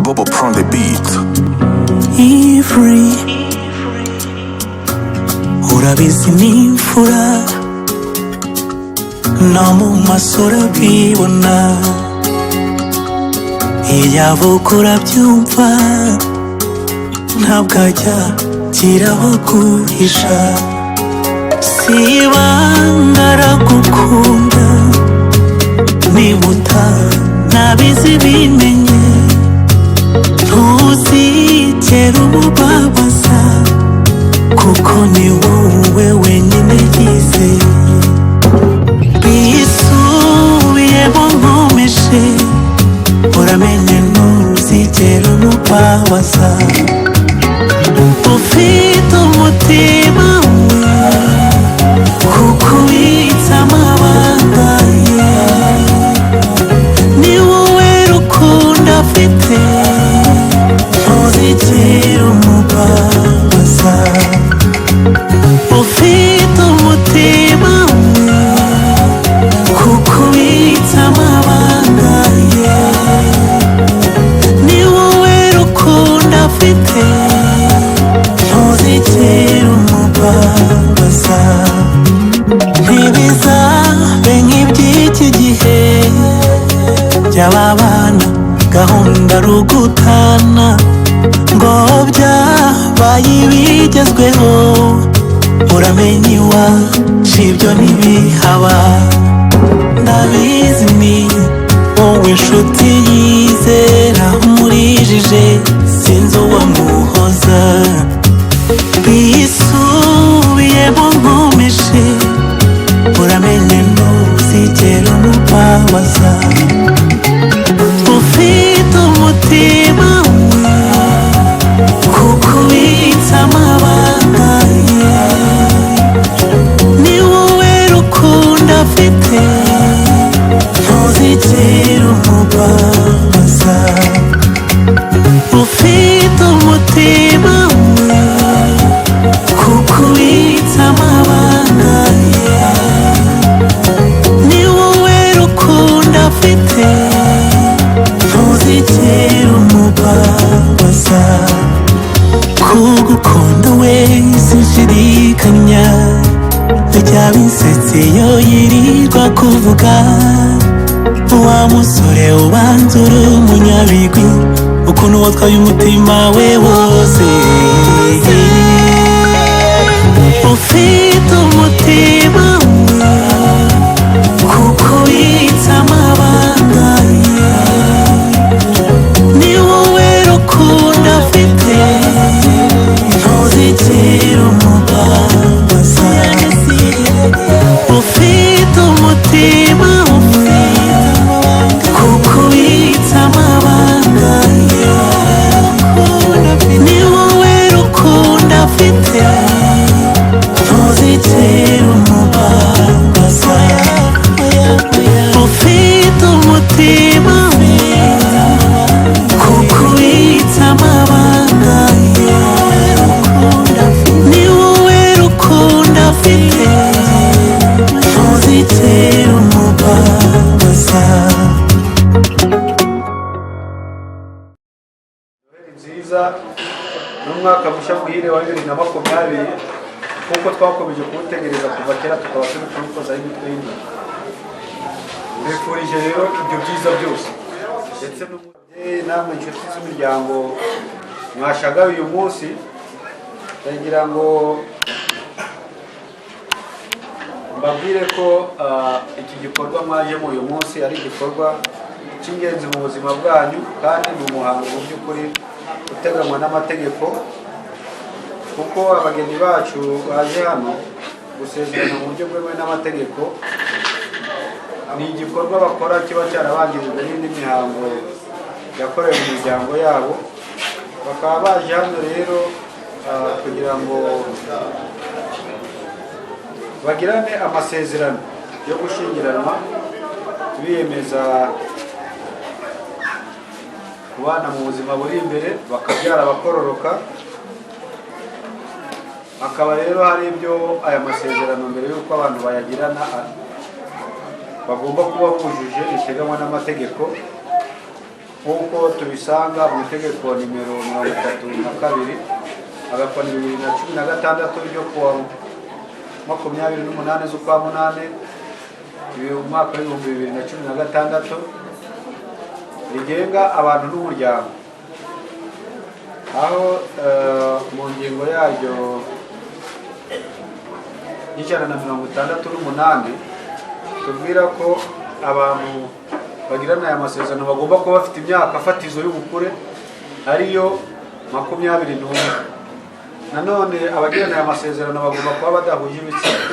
Bobo Prend the beat. Ivry, urabizi ni imfura, no mu maso urabibona. Iyo avuga urabyumva, ntabwo ajya agira aho guhisha. Si ibanga aragukunda, niba utanabizi bimenye. Ntuzigere umubabaza, kuko ni wowe wenyine yizeye. Bisubiyemo nkomeje, uramenye ntuzigere umubabaza. Ufite umutima we, kuko ubitse amabanga ye. Ni wowe rukundo afite, ntuzigere umubabaza. Ufite umutima we, kuko ubitse amabanga ye. Ni wowe rukundo afite, ntuzigere umubabaza. Ntibizabe nk'iby'iki gihe by'ababana, gahunda ari ugutana, ngo byabaye ibigezweho. Uramenye iwacu ibyo ntibihaba. Ndabizi ni wowe nshuti yizera, umurijije sinzi uwo muhoza. Bisubiyemo nkomeje, uramenye ntuzigere umubabaza. Ufite umutima we, kuko ubitse amabanga ye. Ni wowe rukundo afite, ntuzigere umubabaza. Ufite umutima we, kuko ubitse amabanga ye. Ni wowe rukundo afite, ntuzigere umubabaza. Kugukunda we sinshidikanya, bijya binsetse iyo yirirwa kuvuga. Wa musore, ubanza uri umunyabigwi, ukuntu watwaye umutima we wose. Ufite umutima we, kuko ubitse amabanga ye. Ni wowe rukundo afite, ntuzigere umubabaza. Ufite umutima we, kuko ubitse amabanga ye. Ni wowe rukundo afite, ntuzigere umubabaza. Ufite umutima we, kuko ubitse amabanga ye. Ni wowe rukundo afite, ntuzigere umubabaza. Noheli nziza n'umwaka mushya muhire wa 2020, kuko twakomeje kuwutegereza kuva kera, tukaba turi kuwukozaho imitwe y'intoki. Mbifurije rero ibyo byiza byose, ndetse n'umubyeyi, namwe inshuti z'umuryango mwashagawe uyu munsi. Ndagira ngo mbabwire ko iki gikorwa mwajemo uyu munsi ari igikorwa cy'ingenzi mu buzima bwanyu, kandi ni umuhango mu by'ukuri uteganywa n'amategeko, kuko abageni bacu baje hano gusezerana mu buryo bwemewe n'amategeko. Ni igikorwa bakora kiba cyarabanjirijwe n'indi mihango yakorewe mu miryango yabo. Bakaba baje hano rero kugira ngo bagirane amasezerano yo gushyingiranwa, biyemeza kubana mu buzima buri imbere, bakabyara bakororoka. Hakaba rero hari ibyo aya masezerano, mbere y'uko abantu bayagirana, bagomba kuba bujuje biteganywa n'amategeko. Nk'uko tubisanga mu itegeko nimero 32 agakoni 2016 ryo kuwa 28 z'ukwa munani umwaka w'2016, rigenga abantu n'umuryango, aho mu ngingo yaryo y'168 tubwira ko abantu bagirana aya masezerano bagomba kuba bafite imyaka fatizo y'ubukure ariyo 21. Nanone abagirana aya masezerano bagomba kuba badahuje ibitsina.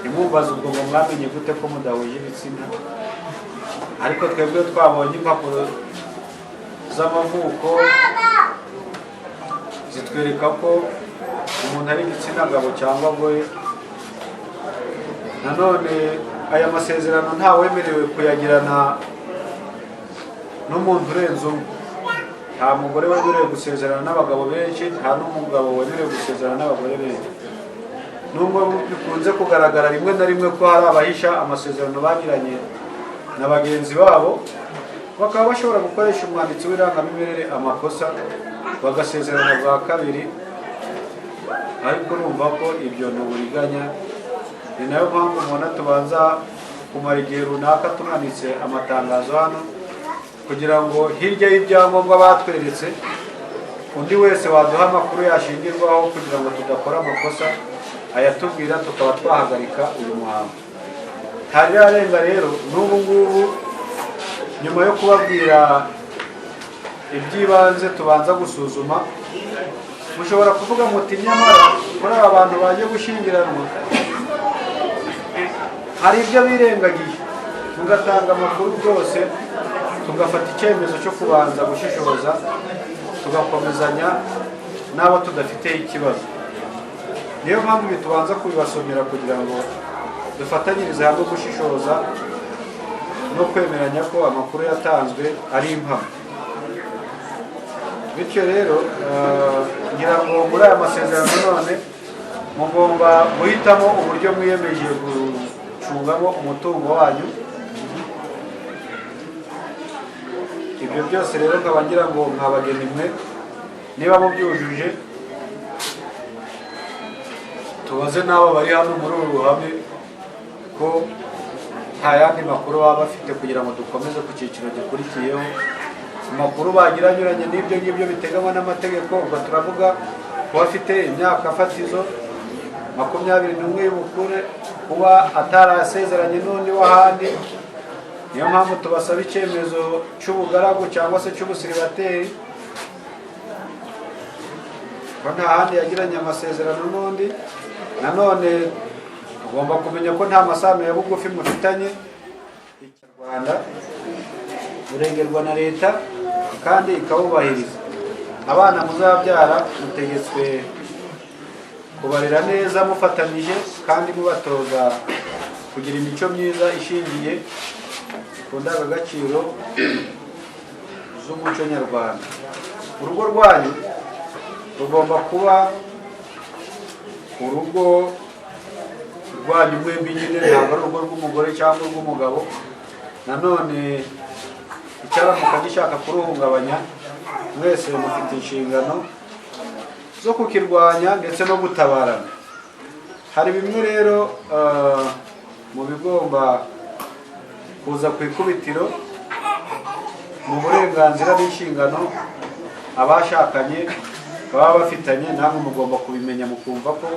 Ntimumbaze ubwo ngo mwamenye gute ko mudahuje ibitsina, ariko twebwe twabonye impapuro z'amavuko zitwereka ko umuntu ari igitsina gabo cyangwa gore. Nanone aya masezerano ntawemerewe kuyagirana n'umuntu urenze umwe. Nta mugore wemerewe gusezerana n'abagabo benshi, nta n'umugabo wemerewe gusezerana n'abagore benshi, nubwo bikunze kugaragara rimwe na rimwe ko hari abahisha amasezerano bagiranye na bagenzi babo, bakaba bashobora gukoresha umwanditsi w'irangamimerere amakosa bagasezerana bwa kabiri. Ariko urumva ko ibyo ni uburiganya. Ni nayo mpamvu mubona tubanza kumara igihe runaka tumanitse amatangazo hano, kugira ngo hirya y'ibyangombwa batweretse, undi wese waduha amakuru yashingirwaho kugira ngo tudakora amakosa ayatubwira, tukaba twahagarika uyu muhango. Ntarirarenga rero n'ubu ngubu, nyuma yo kubabwira iby'ibanze tubanza gusuzuma, mushobora kuvuga muti: "Nyamara kuri aba bantu baje gushyingiranwa hari ibyo birengagiye," mugatanga amakuru rwose, tugafata icyemezo cyo kubanza gushishoza, tugakomezanya n'abo tudafiteho ikibazo. Niyo mpamvu ibi tubanza kubibasomera, kugira ngo dufatanyirize hamwe gushishoza no kwemeranya ko amakuru yatanzwe ari impamo. Bityo rero, ngira ngo muri aya masezerano none mugomba guhitamo uburyo mwiyemeje gucungamo umutungo wanyu. Ibyo byose rero nkaba ngira ngo nkabageni mwe, niba mubyujuje, tubaze n'abo bari hano muri uru ruhame ko nta yandi makuru baba bafite, kugira ngo dukomeze ku cyiciro gikurikiyeho. Amakuru bagira anyuranye n'ibyo ngibyo biteganywa n'amategeko, ubwo turavuga kuba afite imyaka fatizo 21 y'ubukure, kuba atarasezeranye n'undi w'ahandi, niyo mpamvu tubasaba icyemezo cy'ubugaragu cyangwa se cy'ubusiribateri, ko nta handi yagiranye amasezerano n'undi. Nanone tugomba kumenya ko nta masano ya bugufi mufitanye. Rwanda burengerwa na leta kandi ikawubahiriza. Abana muzabyara mutegetswe kubarera neza mufatanyije, kandi mubatoza kugira imico myiza ishingiye ku ndangagaciro z'umuco nyarwanda. Urugo rwanyu rugomba kuba urugo rwanyu mwembi nyine, ntabwo ari urugo rw'umugore cyangwa urw'umugabo. Nanone icyaramuka gishaka kuruhungabanya, mwese mufite inshingano zo kukirwanya ndetse no gutabarana. Hari bimwe rero mu bigomba kuza ku ikubitiro mu burenganzira n'inshingano abashakanye baba bafitanye. Namwe mugomba kubimenya, mukumva ko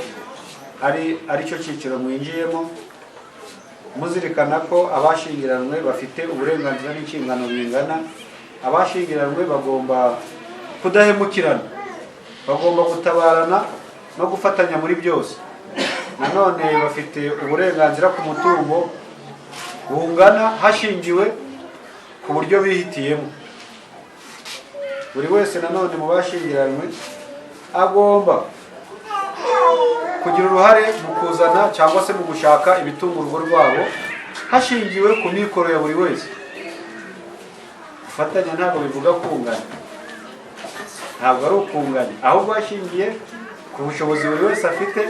ari aricyo cyiciro mwinjiyemo, muzirikana ko abashyingiranywe bafite uburenganzira n'inshingano bingana. Abashyingiranywe bagomba kudahemukirana, bagomba gutabarana no gufatanya muri byose. Nanone bafite uburenganzira ku mutungo bungana, hashingiwe ku buryo bihitiyemo. Buri wese nanone mu bashyingiranywe agomba kugira uruhare mu kuzana cyangwa se mu gushaka ibitunga urugo rwabo, hashingiwe ku mikoro ya buri wese. Gufatanya ntabwo bivuga kunganya, ntabwo ari ukunganya, ahubwo hashingiye ku bushobozi buri wese afite,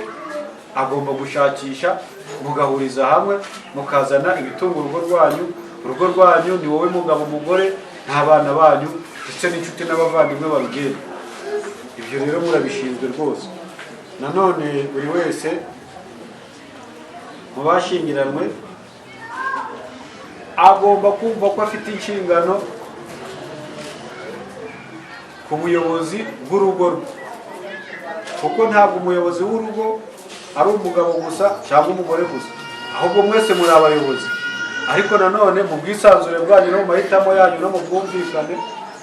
agomba gushakisha, mugahuriza hamwe, mukazana ibitunga urugo rwanyu. Urugo rwanyu ni wowe mugabo, umugore. n'abana banyu ndetse n'inshuti n'abavandimwe barugenda. Ibyo rero murabishinzwe rwose. Nanone buri wese mu bashyingiranywe agomba kumva ko afite inshingano ku buyobozi bw'urugo rwe, kuko ntabwo umuyobozi w'urugo ari umugabo gusa cyangwa umugore gusa, ahubwo mwese muri abayobozi. Ariko nanone mu bwisanzure bwanyu no mu mahitamo yanyu no mu bwumvikane,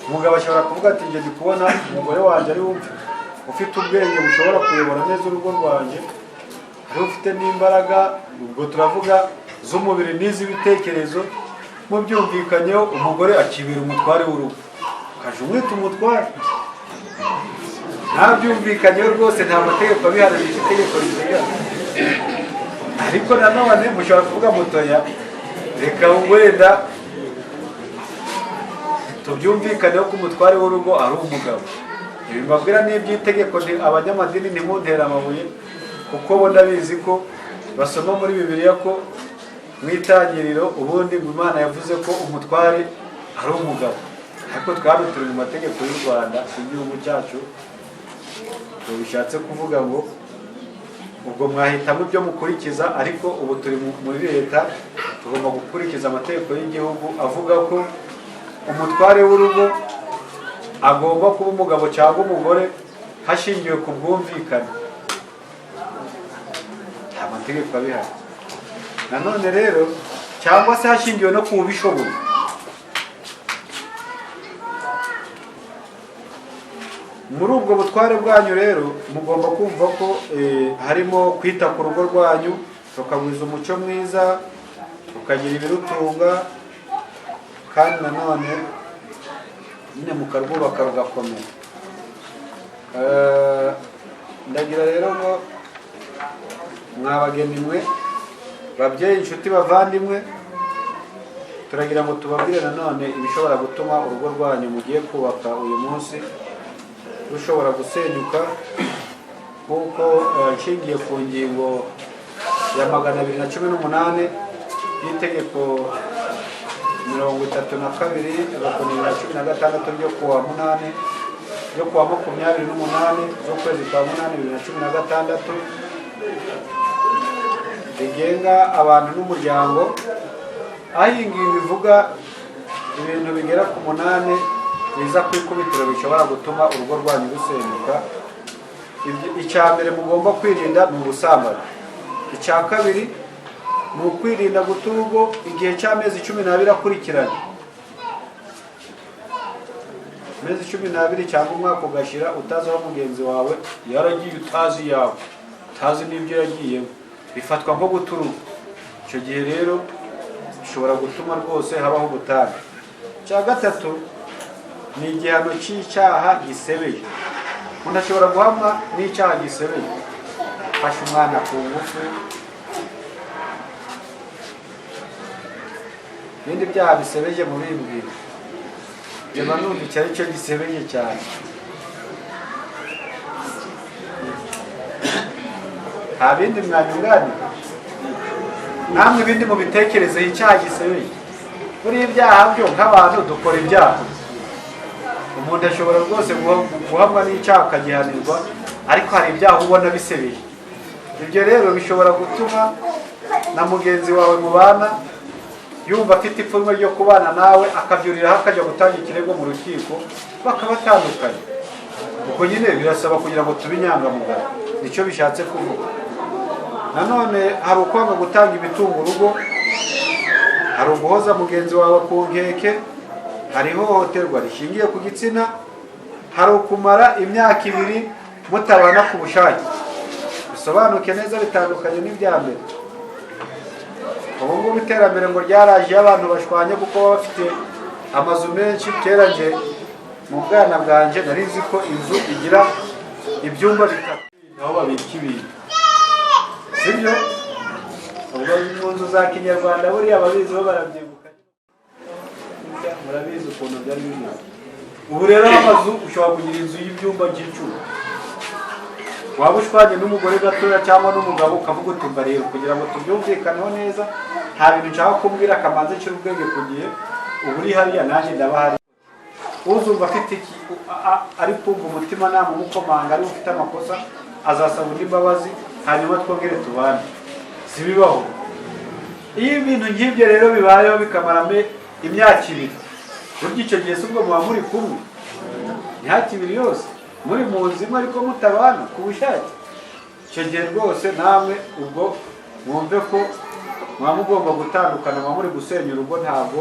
umugabo ashobora kuvuga ati: "Njye ndi kubona umugore wanjye ari we ufite ubwenge bushobora kuyobora neza urugo rwanjye, ariwe ufite n'imbaraga," ubwo turavuga z'umubiri n'iz'ibitekerezo. Mubyumvikanyeho, umugore akibera umutware w'urugo, ukajya umwita umutware. Ntabyumvikanyeho rwose, nta mategeko abiharanira, itegeko riteganya. Ariko nanone mushobora kuvuga mutoya: "Reka wenda tubyumvikaneho ko umutware w'urugo ari umugabo." Ibi mbabwira ni iby'itegeko, abanyamadini ntimuntere amabuye, kuko bo ndabizi ko basoma muri Bibiliya ko mu Itangiriro ubundi ngo Imana yavuze ko umutware ari umugabo. Ariko twari turi mu mategeko y'u Rwanda, igihugu cyacu. Ubwo bishatse kuvuga ngo ubwo mwahitamo ibyo mukurikiza, ariko ubu turi muri leta, tugomba gukurikiza amategeko y'igihugu avuga ko umutware w'urugo agomba kuba umugabo cyangwa umugore hashingiwe ku bwumvikane. Nta mategeko abihari. Nanone rero, cyangwa se hashingiwe no ku ubishoboye. Muri ubwo butware bwanyu rero mugomba kumva ko harimo kwita ku rugo rwanyu, rukagwiza umuco mwiza, rukagira ibirutunga, kandi nanone nyine mukarwubaka rugakomera. Ndagira rero ngo mwabageni mwe, babyeyi, inshuti, bavandimwe, turagira ngo tubabwire nanone ibishobora gutuma urugo rwanyu mugiye kubaka uyu munsi rushobora gusenyuka, nk'uko nshingiye ku ngingo ya 218 y'itegeko 32/2016 ryo kuwa 8, ryo kuwa 28 z'ukwezi kwa 8 2016, rigenga abantu n'umuryango, aho iyi ngingo ivuga ibintu bigera ku 8 biza ku ikubitiro bishobora gutuma urugo rwanyu rusenyuka. Icya mbere mugomba kwirinda ni ubusambanyi. Icya kabiri ni ukwirinda guta urugo igihe cy'amezi 12 akurikiranye, amezi 12 cyangwa umwaka ugashira utazi aho mugenzi wawe yaragiye, utazi iyawe, utazi n'ibyo yagiyemo, bifatwa nko guta urugo. Icyo gihe rero bishobora gutuma rwose habaho ubutane. Icya gatatu ni igihano cy'icyaha gisebeye. Umuntu ashobora guhamwa n'icyaha gisebeye, afashe umwana ku ngufu, ibindi byaha bisebeje mubimbwira. Njye mba numva icyo ari cyo gisebeye cyane. Nta bindi mwanyunganira namwe? Ibindi mubitekerezeho. Icyaha gisebeye, buriya ibyaha byo nk'abantu dukora ibyaha, umuntu ashobora rwose guhamwa n'icyaha akagihanirwa, ariko hari ibyaha ubona bisebeye. Ibyo rero bishobora gutuma na mugenzi wawe mubana yumva afite ipfunwe ryo kubana nawe, akabyuriraho akajya gutanga ikirego mu rukiko, bakabatandukanya. Ubwo nyine birasaba kugira ngo tube inyangamugayo, nicyo bishatse kuvuga. Nanone hari ukwanga gutanga ibitunga urugo, hari uguhoza mugenzi wawe ku nkeke, hari ihohoterwa rishingiye ku gitsina, hari ukumara imyaka 2 mutabana ku bushake. Bisobanuke neza, bitandukanye n'ibya mbere. Ubu ngubu iterambere ngo ryaraje, iyo abantu bashwanye, kuko baba bafite amazu menshi. Kera nje mu bwana bwanjye nari nzi ko inzu igira ibyumba bitatu, aho babika ibintu, sibyo? Ubwo mu nzu za kinyarwanda buriya ababizi bo barabyibuka, murabizi ukuntu byari bimeze. Ubu rero amazu, ushobora kugira inzu y'ibyumba by'icumi, waba ushwanye n'umugore gatoya cyangwa n'umugabo, ukavuga uti: "Mba rero kugira ngo tubyumvikaneho neza, nta bintu nshaka kumbwira, akamanza nshyira ubwenge ku gihe." Ubu uri hariya, nanjye ndaba hari. Uzumva afite iki ari kumva umutima nama umukomanga ari ufite amakosa, azasaba undi imbabazi, hanyuma twongere tubane. Sibibaho. Iyo ibintu nk'ibyo rero bibayeho bikamara imyaka 2, burya icyo gihe si ubwo muba muri kumwe imyaka 2 yose muri mu nzu imwe ariko mutabana ku bushake. Icyo gihe rwose namwe ubwo mwumve ko muba mugomba gutandukana, muba muri gusenya urugo. Ntabwo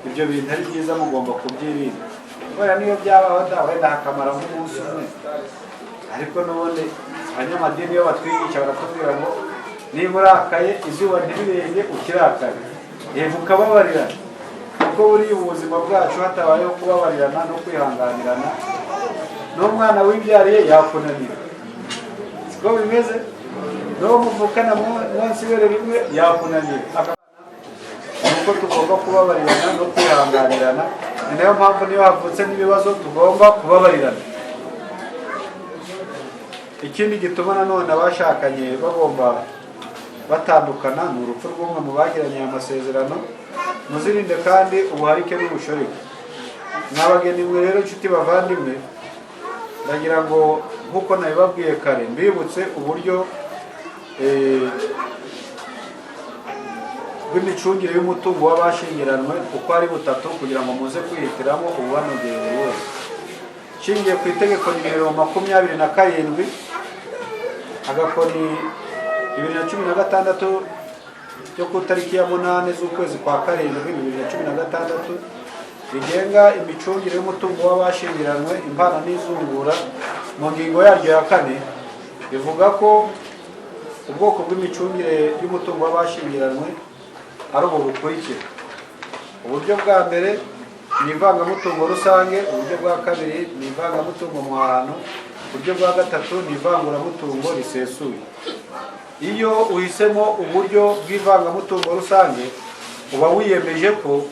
ibyo bintu ari byiza, mugomba kubyirinda. Kubera niyo byabaho da wenda hakamara nk'umunsi umwe, ariko n'ubundi abanyamadini iyo batwigisha baratubwira ngo niba urakaye izuba ntirirenge ukirakaye, yego ukababarirana, kuko buriya ubuzima bwacu hatabayeho kubabarirana no kwihanganirana, n'umwana wibyariye yakunanira. Siko bimeze? N'uwo muvukana munsi ibere rimwe yakunanira. Nuko tugomba kubabarirana no kwihanganirana. Ni nayo mpamvu niyo havutse n'ibibazo tugomba kubabarirana. Ikindi gituma nanone abashakanye bagomba batandukana ni urupfu rw'umwe mu bagiranye aya masezerano. Muzirinde kandi ubuharike n'ubushoreke. Mwabageni mwe rero, inshuti bavandimwe, ndagira ngo nk'uko nabibabwiye kare mbibutse uburyo bw'imicungire y'umutungo w'abashyingiranwe uko ari butatu, kugira ngo muze kwihitiramo ububanogeye buri wese. Nshingiye ku itegeko nimero 27 agakoni 2016 ryo ku tariki ya 8 z'ukwezi kwa 7 2016, rigenga imicungire y'umutungo w'abashyingiranwe, impano n'izungura, mu ngingo yaryo ya 4 rivuga ko ubwoko bw'imicungire y'umutungo w'abashyingiranwe ari ubu bukurikira: uburyo bwa mbere ni ivangamutungo rusange, uburyo bwa kabiri ni ivangamutungo muhahano, uburyo bwa gatatu ni ivanguramutungo risesuye. Iyo uhisemo uburyo bw'ivangamutungo rusange, uba wiyemeje ko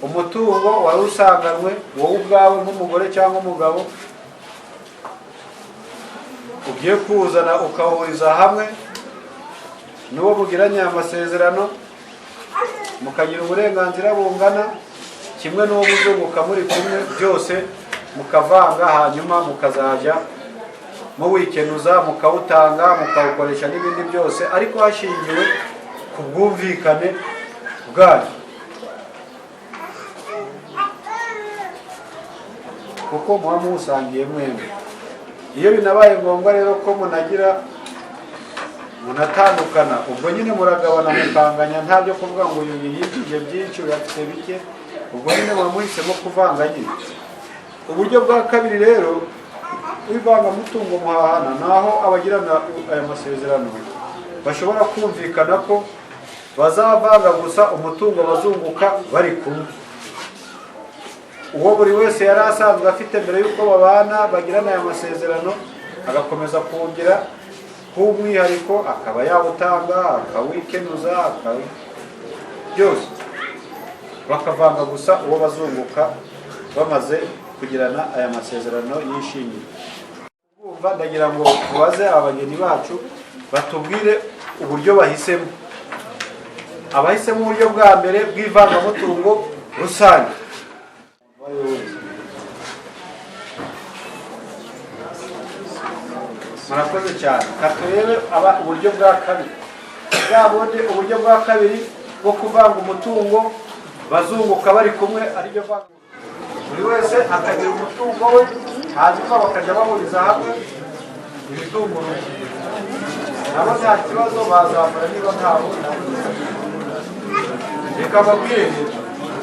umutungo wari usanganwe wowe ubwawe nk'umugore cyangwa umugabo ugiye kuwuzana ukawuhuriza hamwe n'uwo mugiranye amasezerano, mukagira uburenganzira bungana kimwe n'uwo muzunguka muri kumwe, byose mukavanga, hanyuma mukazajya muwikenuza, mukawutanga, mukawukoresha n'ibindi byose, ariko hashingiwe ku bwumvikane bwanyu, kuko muba muwusangiye mwembi. Iyo binabaye ngombwa rero ko munagira munatandukana, ubwo nyine muragabana mukanganya, nta byo kuvuga ngo uyu yiyigije byinshi uyu afite bike, ubwo nyine muba muhisemo kuvanga nyine. Uburyo bwa kabiri rero w'ivangamutungo muhahana, naho abagirana aya masezerano bashobora kumvikana ko bazavanga gusa umutungo bazunguka bari kumwe, uwo buri wese yari asanzwe afite mbere y'uko babana bagirana aya masezerano, agakomeza kuwugira k'umwihariko, akaba yawutanga, akawikenuza, byose bakavanga gusa uwo bazunguka bamaze kugirana aya masezerano y'ishingiye. Kumva ndagira ngo tubaze abageni bacu batubwire uburyo bahisemo. Abahisemo uburyo bwa mbere bw'ivangamutungo rusange, murakoze cyane. Katurebe uburyo bwa kabiri bwa bundi, uburyo bwa kabiri bwo kuvanga umutungo bazunguka bari kumwe, aribyo vanga buri wese akagira umutungo we, hanyuma bakajya bahuriza hamwe imitungo, nabo nta kibazo bazamura niba ntabo. Reka babwire,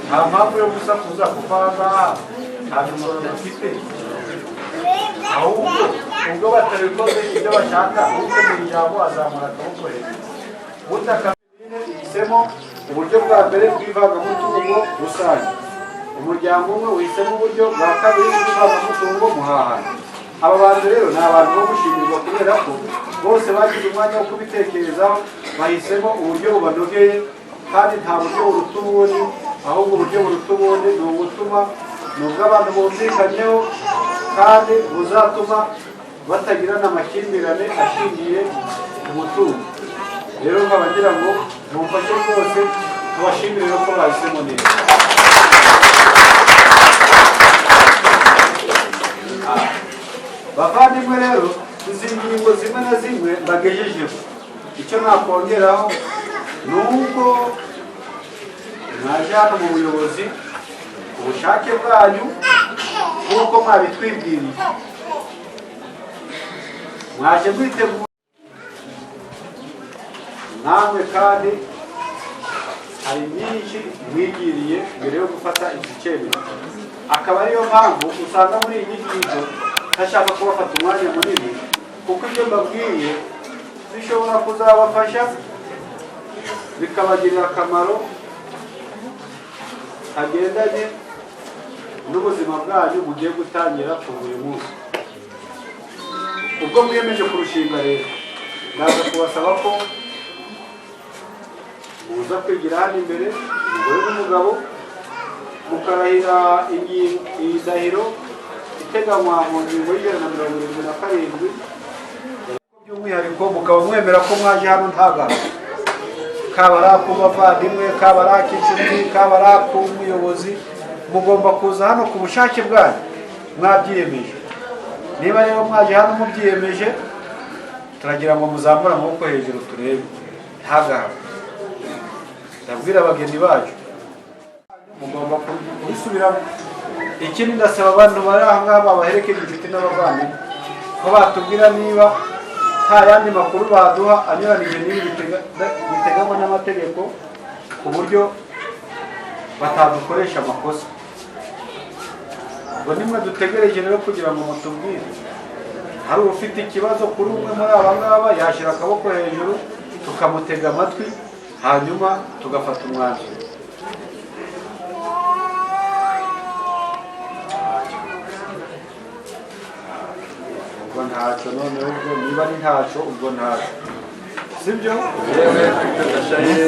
nta mpamvu yo gusakuza kuko aha ngaha nta misoro dufite, ahubwo ubwo batabikoze ibyo bashaka, ukeneye ijambo azamura akaboko hejuru. Ubutaka uhisemo uburyo bwa mbere bw'ivangamutungo rusange, umuryango umwe uhisemo uburyo bwa kabiri bw'ivangamutungo muhahano. Aba bantu rero ni abantu bo gushimirwa kubera ko bose bagize umwanya wo kubitekerezaho, bahisemo uburyo bubanogeye, kandi nta buryo buruta ubundi, ahubwo uburyo buruta ubundi ni ubutuma ni ubw'abantu bumvikanyeho kandi buzatuma batagirana amakimbirane ashingiye ku mutungo. Rero nkaba ngira ngo mumfashe rwose tubashimire ko bahisemo neza. ingingo zimwe na zimwe mbagejejeho. Icyo nakongeraho ni uko mwaje hano mu buyobozi ku bushake bwanyu, nk'uko mwabitwibwiriye, mwaje mwiteguye namwe, kandi hari myinshi mwigiriye mbere yo gufata iki cyemezo. Akaba ariyo mpamvu usanga muri iyi nyigisho ntashaka kubafata umwanya munini, kuko ibyo mbabwiye bishobora kuzabafasha, bikabagirira akamaro kagendanye n'ubuzima bwanyu bugiye gutangira kuva uyu munsi. Ubwo mwiyemeje kurushinga rero, ndaza kubasaba ko muza kwigira hano imbere, umugore n'umugabo, mukarahira iyi ndahiro iteganywa mu ngingo y'177, by'umwihariko mukaba mwemera ko mwaje hano nta gahato, kaba ari ak'umuvandimwe, kaba ari ak'inshuti, kaba ari ak'umuyobozi. Mugomba kuza hano ku bushake bwanyu mwabyiyemeje. Niba rero mwaje hano mubyiyemeje, turagira ngo muzamure amaboko hejuru turebe, nta gahato. Ndabwira abageni bacu, mugomba kubisubiramo. Ikindi, ndasaba abantu bari aha ngaha babaherekeje, inshuti n'abavandimwe, ko batubwira niba nta yandi makuru baduha anyuranije n'ibi biteganywa n'amategeko, ku buryo batadukoresha amakosa. Ubwo nimwe dutegereje rero kugira ngo mutubwire. Hari ufite ikibazo kuri umwe muri aba ngaba, yashyira akaboko hejuru tukamutega amatwi, hanyuma tugafata umwanzuro. Ubwo ntacyo. Noneho ubwo niba ari ntacyo, ubwo ntacyo, sibyo? Yewe Gashaye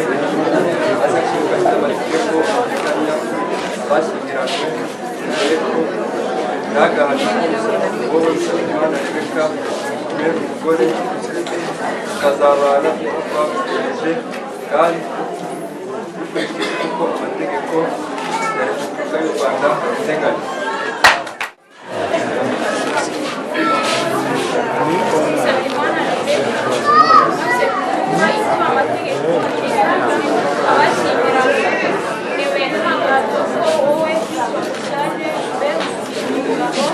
agaciro amategeko ateganya abashyingiranywe, mbere ko ntagahato, wowe Usabimana Rebeka kubera umugore, tukazabana uko twabyiyemeje kandi dukurikije uko amategeko ya Repubulika y'u Rwanda abiteganya. Nsabimana Rebeka, maze kuba icyo amategeko ateganya abashyingiranywe, nemeye nta gahato ko wowe Ushaje mbere umugabo,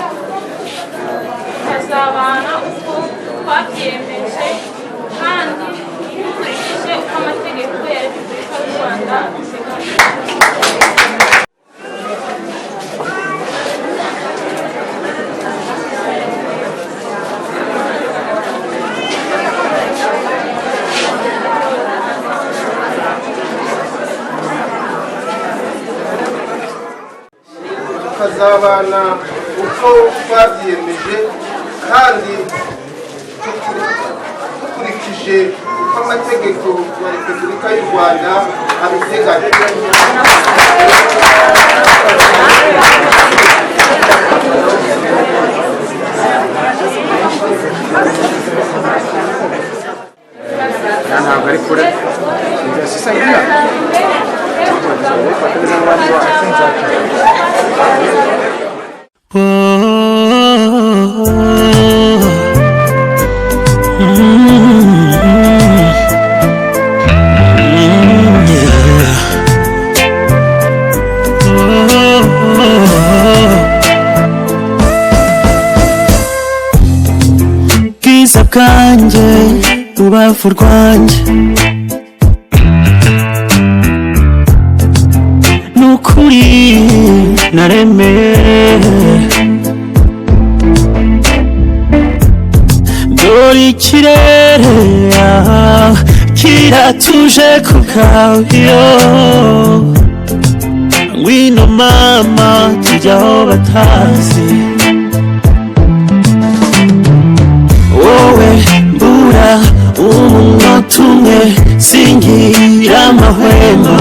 tukazabana uko twabyiyemeje kandi dukurikije uko amategeko ya Repubulika y'u Rwanda abiteganya. Tukazabana uko twabyiyemeje kandi dukurikije uko amategeko ya Repubulika y'u Rwanda abiteganya. Ntabwo ari kure. Bwiza bwanjye, rubavu rwanjye, nukuri naremeye. Dore ikirere, ah, kiratuje ku bwawe. Ngwino mama, tujya aho batazi. Wowe mbura umunota umwe singira amahwemo.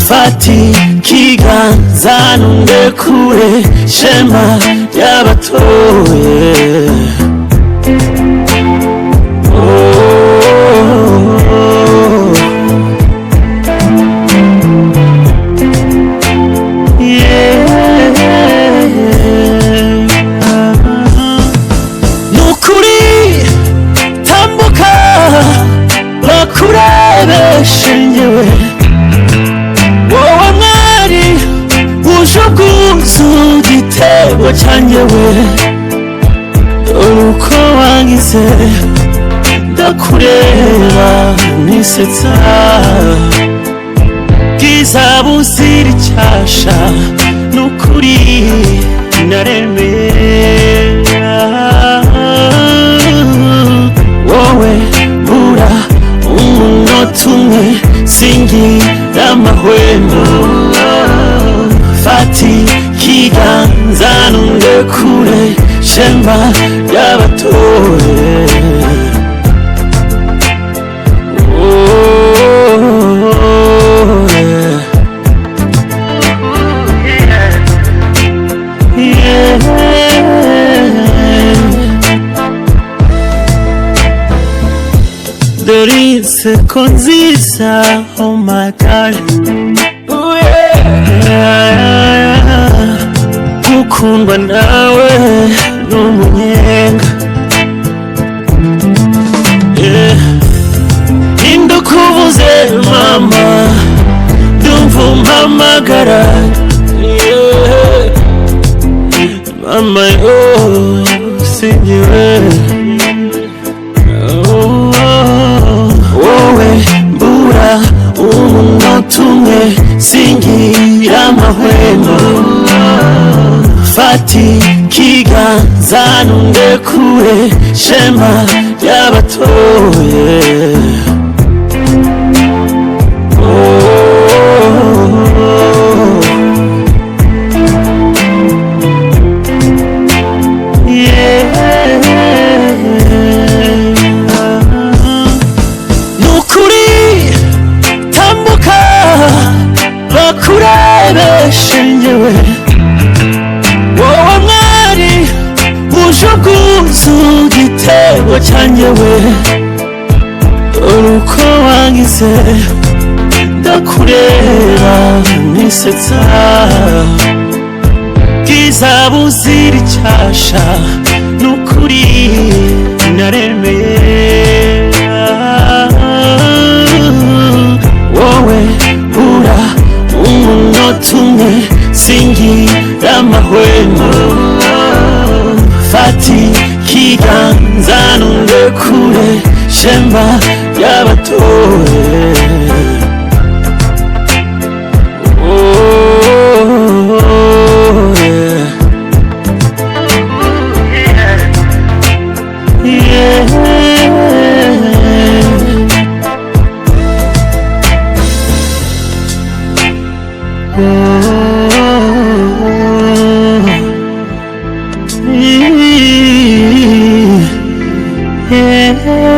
Fata ikiganza nundekure, shema ry'abatoye. Oh. Yeah. Nukuri. Gitego cyanjye we, dore uko wangize, ndakureba nisetsa. Bwiza buzira icyasha, nukuri naremera. Wowe bura umunota umwe, singira amahwemo. Fata ikiganza nundekure, shema ry'abatoye. Oh, yeah. Yeah. Dore inseko nziza, oh my God. Ooh, yeah. Gukundwa nawe ni umunyenga. Yeah. Ninde ukuvuze mama, ndumva umpamagara. Yeah. Mama yo, singiwe. Oh, wowe mbura umunota umwe, singira amahwemo. Fata ikiganza nundekure, shema ry'abatoye. Oh, yeah. Nukuri tambuka bakurebeshe njyewe, wowe mwari uje ubwuzu, gitego cyanjye we, dore uko wangize, ndakureba nisetsa. Bwiza buzira icyasha, nukuri naremera. Wowe bura umunota umwe, singira amahwemo. Fata ikiganza nundekure, shema ry'abatoye. Oh, yeah. Yeah. Oh, yeah.